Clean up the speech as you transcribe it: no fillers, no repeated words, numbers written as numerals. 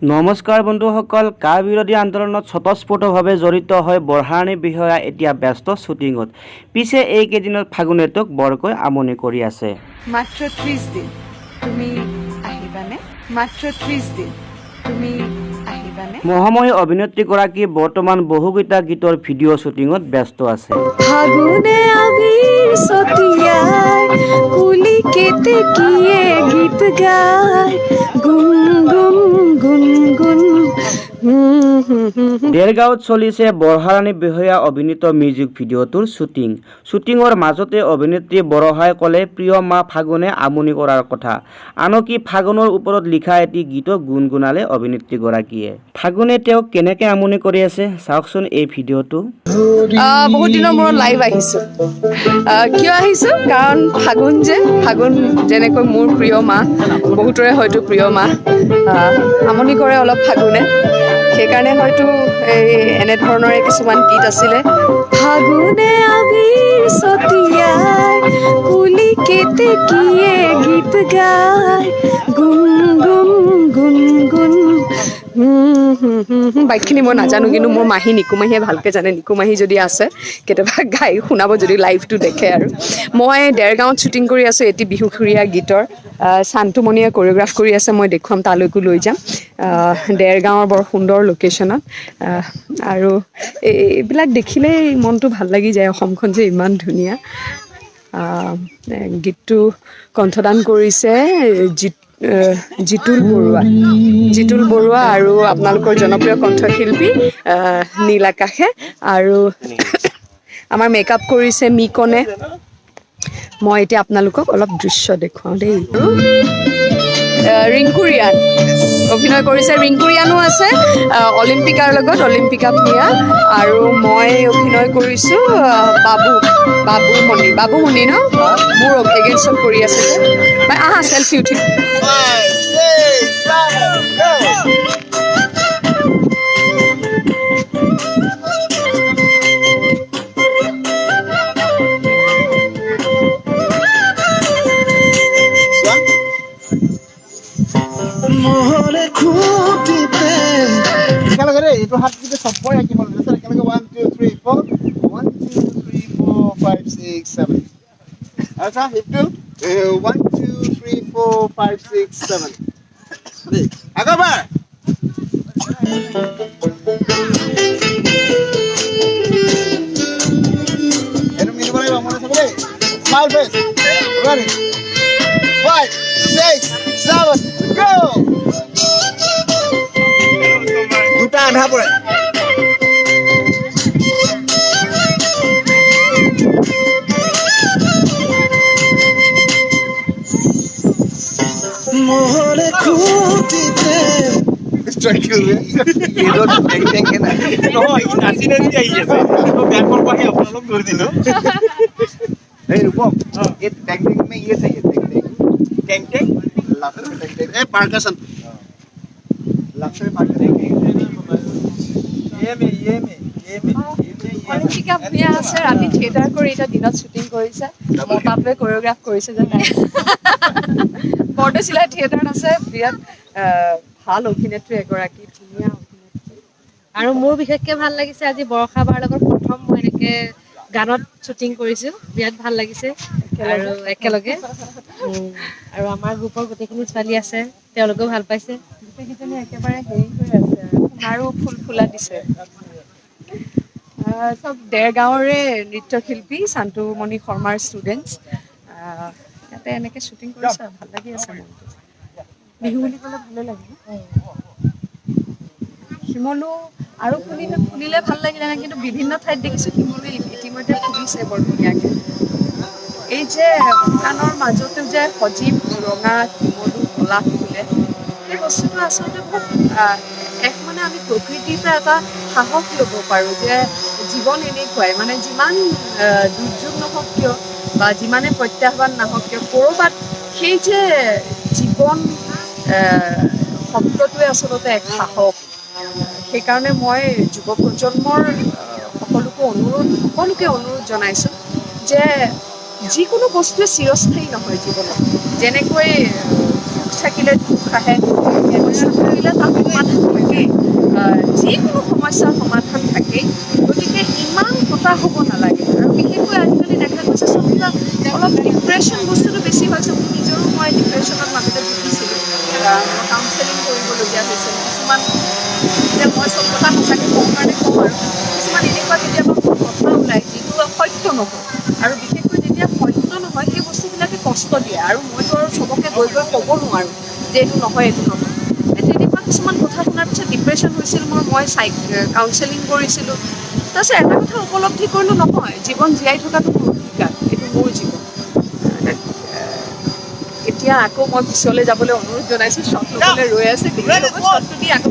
নমস্কাৰ বন্ধুসকল, কা বিৰোধী আন্দোলনত স্বতঃস্ফূৰ্তভাৱে জড়িত হৈ বৰষাৰাণী বেহেয়া এতিয়া ব্যস্ত শ্বুটিঙত। পিছে এইকেইদিনত ফাগুনে তেওঁক বৰকৈ আমনি কৰি আছে। মাত্ৰ 30 দিন, তুমি আহিবানে? মাত্ৰ 30 দিন, তুমি আহিবানে? মহময়ী অভিনেত্ৰীগৰাকী বৰ্তমান বহুকেইটা গীতৰ ভিডিঅ' শ্বুটিঙত ব্যস্ত আছে। ফাগুনে আবিৰ ছটিয়াই, কুলি কেতেকীয়ে গীত গায়, গুণ গুণ গুণ গুণ হুম হুম হুম হুম। দেৰগাঁৱত চলিছে বৰষাৰাণী বেহেয়া অভিনীত মিউজিক ভিডিঅ'টোৰ শ্বুটিং। শ্বুটিঙৰ মাজতে অভিনেত্ৰী বৰষাই ক'লে প্ৰিয় মাহ ফাগুনে আমনি কৰাৰ কথা। আনকি ফাগুনৰ ওপৰত লিখা এটি গীতো গুণগুণালে অভিনেত্ৰীগৰাকীয়ে। ফাগুনে তেওঁক কেনেকে আমনি কৰি আছে, চাওকচোন এই ভিডিঅ'টো। বহুত দিনৰ মূৰত লাইভ আহিছোঁ। কিয় আহিছোঁ? কাৰণ ফাগুন যে, ফাগুন যেনেকৈ মোৰ প্ৰিয় মাহ, বহুতৰে হয়তো প্ৰিয় মাহ। আমনি কৰে অলপ ফাগুনে, সেইকাৰণে হয়তো এই এনেধৰণৰে কিছুমান গীত আছিলে। ফাগুনে আবিৰ ছটিয়াই, কুলি কেতেকীয়ে গীত গায়, গুণ গুণ গুণ গুণ হুম হুম হুম হুম। বাকীখিনি মই নাজানো, কিন্তু মোৰ মাহী নিকু মাহীয়ে ভালকৈ জানে। নিকু মাহী যদি আছে, কেতিয়াবা গাই শুনাব যদি লাইভটো দেখে। আৰু মই দেৰগাঁৱত শ্বুটিং কৰি আছোঁ এটি বিহুসুৰীয়া গীতৰ। শান্তুমণিয়ে কৰিঅ'গ্ৰাফ কৰি আছে, মই দেখুৱাম, তালৈকো লৈ যাম। দেৰগাঁৱৰ বৰ সুন্দৰ লোকেশ্যনত। আৰু এইবিলাক দেখিলেই মনটো ভাল লাগি যায়, অসমখন যে ইমান ধুনীয়া। গীতটো কণ্ঠদান কৰিছে জিতুল বৰুৱা, জিতুল বৰুৱা আৰু আপোনালোকৰ জনপ্ৰিয় কণ্ঠশিল্পী নীল আকাশে। আৰু আমাৰ মেকআপ কৰিছে মিকনে। মই এতিয়া আপোনালোকক অলপ দৃশ্য দেখুৱাওঁ দেই। ৰিংকু ৰিয়ান অভিনয় কৰিছে, ৰিংকু ৰিয়ানো আছে অলিম্পিকাৰ লগত, অলিম্পিকা ভূঞা। আৰু মই অভিনয় কৰিছোঁ বাবু বাবুমণি, বাবুমণি ন মোৰ এগেইনষ্টত কৰি আছে যে। আহা, চেলফি উঠিম। Five, six, seven, go! চোৱা। মোহৰে খুঁটিতে একেলগে দেই, এইটো হাত কিন্তু চবৰে ৰাখিব লাগে। তাৰপিছত একেলগে one, two, three, four, one, two, three, four, five, six, seven. আচ্ছা, হিপটো one, two, three, four, five, six, seven দেই। আকৌ এবাৰ। এইটো মিলিব লাগিব, মনে চাব দেই। Smile face, ready, five, six, seven, go! দুটা আধা পৰে। মোহৰে খুঁটিতে। নহয়, নাচি নাচি আহি আছে। বেংকৰ পৰা আহি আপোনালোক ধৰি দিলো। এই ৰূপক, এই টেং টেং में ये चाहिए, टेंग टेंग। টেং টেং। लास्ट में टेंग टेंग, ए पार्कसन, लास्ट में पार्कसन। ये में ये में ये में। অলিম্পিকা ভূঞা আছে, ৰাতি থিয়েটাৰ কৰি এতিয়া দিনত শ্বুটিং কৰিছে। মতাটোৱে কৰিঅ'গ্ৰাফ কৰিছে যে তাই। বৰদৈচিলা থিয়েটাৰত আছে, বিৰাট ভাল অভিনেত্ৰী এগৰাকী, ধুনীয়া অভিনেত্ৰী। আৰু মোৰ বিশেষকে ভাল লাগিছে, আজি বৰষা বাৰ লগত প্ৰথম মই এনেকে গানত শ্বুটিং কৰিছো, বিৰাট ভাল লাগিছে। আৰু একেলগে আৰু আমাৰ গ্ৰুপৰ গোটেইখিনি ছোৱালী আছে, তেওঁলোকেও ভাল পাইছে। গোটেইকেইজনী একেবাৰে হেৰি হৈ আছে আৰু সোণাৰো ফুল ফুলা দিছে। চব দেৰগাঁৱৰে নৃত্যশিল্পী, শান্তুমণি শৰ্মাৰ ষ্টুডেণ্টছ। ইয়াতে এনেকে শ্বুটিং কৰিছে আৰু ভাল লাগি আছে মনটো। বিহু বুলি ক'লে ভালে লাগে ন? শিমলু আৰু ফুলিলে ফুলিলে ভাল লাগিলে নাই, কিন্তু বিভিন্ন ঠাইত দেখিছোঁ শিমলু ইতিমধ্যে ফুলিছে বৰ ধুনীয়াকে। এই যে শুকানৰ মাজতো যে সজীৱ ৰঙা শিমলু পলাশ ফুলে, সেই বস্তুটো আচলতে বহুত এক মানে আমি প্ৰকৃতিৰ পৰা এটা সাহস ল'ব পাৰোঁ যে জীৱন এনেকুৱাই, মানে যিমান দুৰ্যোগ নহওক কিয় বা যিমানে প্ৰত্যাহ্বান নাহক কিয়, ক'ৰবাত সেই যে জীৱন শব্দটোৱে আচলতে এক সাহস। সেইকাৰণে মই যুৱ প্ৰজন্মৰ সকলোকে অনুৰোধ জনাইছোঁ যে যিকোনো বস্তুৱে চিৰস্থায়ী নহয় জীৱনত। যেনেকৈ সুখ থাকিলে দুখ আহে, সমস্যা থাকিলে তাত সমাধান কৰিবলগীয়া হৈছিল। কিছুমান, এতিয়া মই চব কথা সঁচাকৈ কওঁ কাৰণে কওঁ আৰু, কিছুমান এনেকুৱা কেতিয়াবা কথা ওলায় যিটো সত্য নহয়। আৰু বিশেষকৈ যেতিয়া সত্য নহয়, সেই বস্তুবিলাকে কষ্ট দিয়ে। আৰু মইতো আৰু চবকে গৈ গৈ ক'ব নোৱাৰোঁ যে এইটো নহয়, এইটো নহয়। এই তেনেকুৱা কিছুমান কথা শুনাৰ পিছত ডিপ্ৰেশ্যন হৈছিল মোৰ। মই কাউন্সেলিং কৰিছিলোঁ। তাৰপিছত এটা কথা উপলব্ধি কৰিলোঁ, নহয়, জীৱন জীয়াই থকাটো মোৰ অধিকাৰ, এইটো মোৰ জীৱন। এতিয়া আকৌ মই পিছলৈ যাবলৈ অনুৰোধ জনাইছোঁ। শ্বট ল'বলৈ ৰৈ আছে, শ্বটটো দি আকৌ